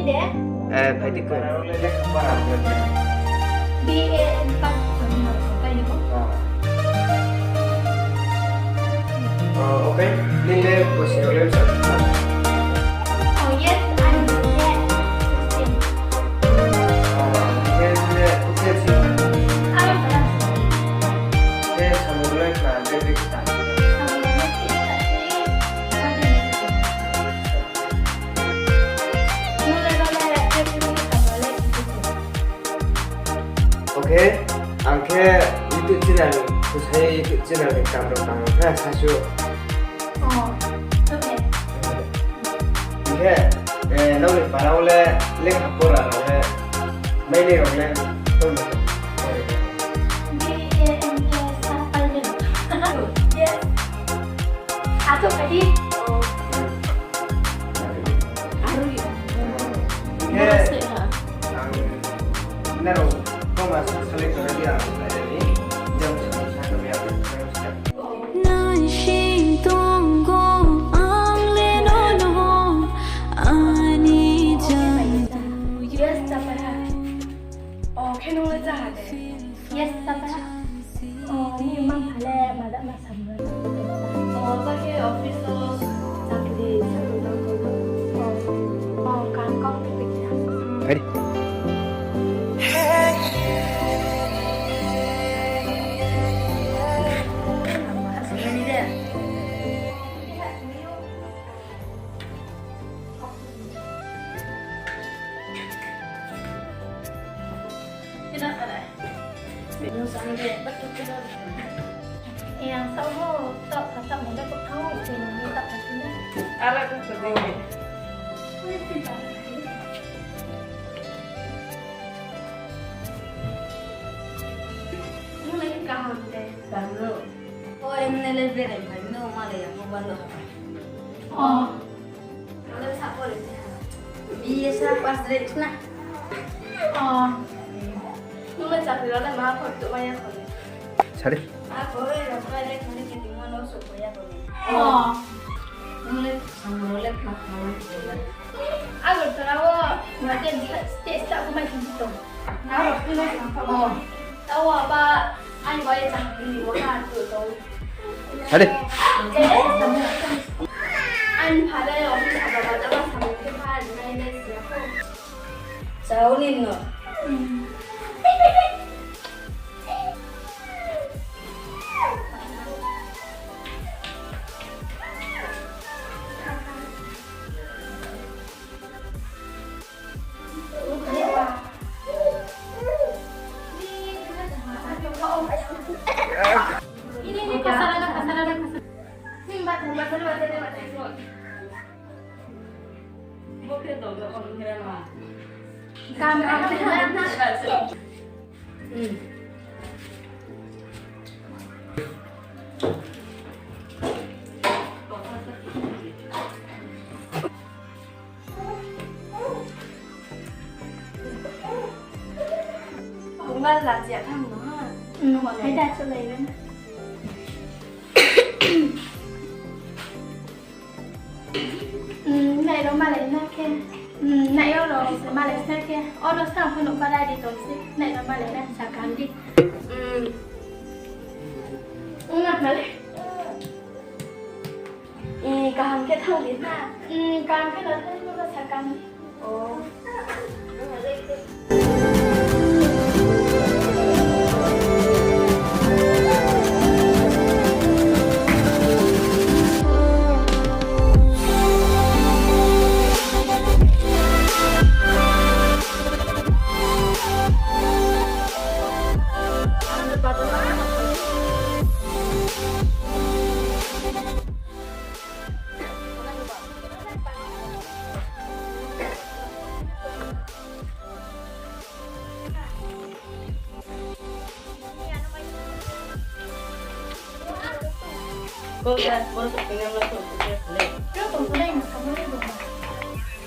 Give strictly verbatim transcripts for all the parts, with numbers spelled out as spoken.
De? Eh, phai di ko. Para rao le lekha para rao le. B A M pass khamya, pai ni bo. Ah. Oh, okay. Nini le bosi rao le bsa? Oh, yes, I am, yes, Christian. Oh, nini le Christian si? I am Muslim. Yes, I am Muslim. Samung le Christian. Samung le Christian. Okay, ang khe YouTube channel, kusai YouTube channel ni kam rao tang khe sasu. Oh, okay. Ang khe, eh, nrao ni para wo le lekha pora rao le, mainai rao le, tong ni? B A M A sa pai ni. Yes. Ato kadi. Oh. Nrao, kau ma sa salai tong di, ang salai di, jang sa salai tong di, ang salai di. Naising tong ou ang le nono, ani jang. Yes, chapara. Oh, khe nung le cha ha de? Yes, chapara. Oh, ni mma mpha le mada ma samung. Oh, ta khe office wo chakri, chakri tang tong ou. Oh, oh, kan kau ni pekya. Hai. Yang sao mo, tak kacak mo, tak kau, sini ni tak kacak ni. Ara tu tu ni. Nung lagi kaham de. Kaham lo. O, em ne le berai phai no, malai ya mo balo ha. O. Malai sa pore. B A sa pass re na. O. Nung le chakri rao le ma pho to ma ya pho le. Sari. Ma pho le rao ma le khani ke tingma no so pho ya pho le. O. Nung le samung rao le ma pho le. Agartala wo, ma ke state sa ko mai tong tong. Aro, o. Tao ba, ani bai chakri ni bo ha tu tong. Ade. Ani pha le office aba ba jaba samung khe pha rinai le siya kho. Chao ni no. Bung ba laji ya tham no ha. Hmm, hai da, cholai na. Hmm, nai rao malai na khe. Hmm, nai rao rao se malai na khe. Oro sa phano para di tong se. Nai rao malai na sa kan di. Hmm. Ong na malai. I, kaham khe thanng di na. Hmm, kaham khe no thanng di, bo sa kaham. O.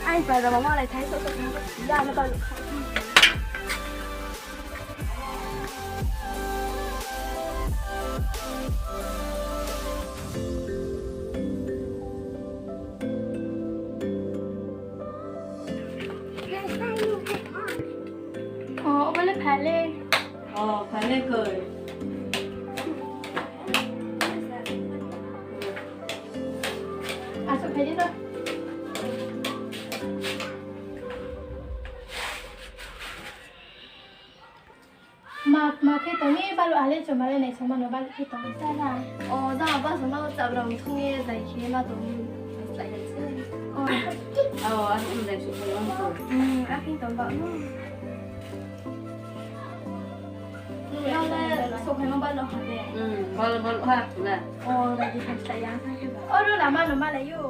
Ai, para mama lai thai so so. Ya, na ba. Phale. O, phale koi. Asuh phai di no. Ma, ma khe tong mi baluh ale chuma le nai sama no baluh khe tong sa na. O, jang ba sama chap rao thung ye zai khe ma tong mi. Slái ya se. O. O, a thung zai su thung tong. Hmm, a khe tong ba no. Nang le sophai no baluh ha de. Hmm, baluh, baluh ha le. O, zai khe slái ya sa khe ba. O, ro lama no ma lai yo.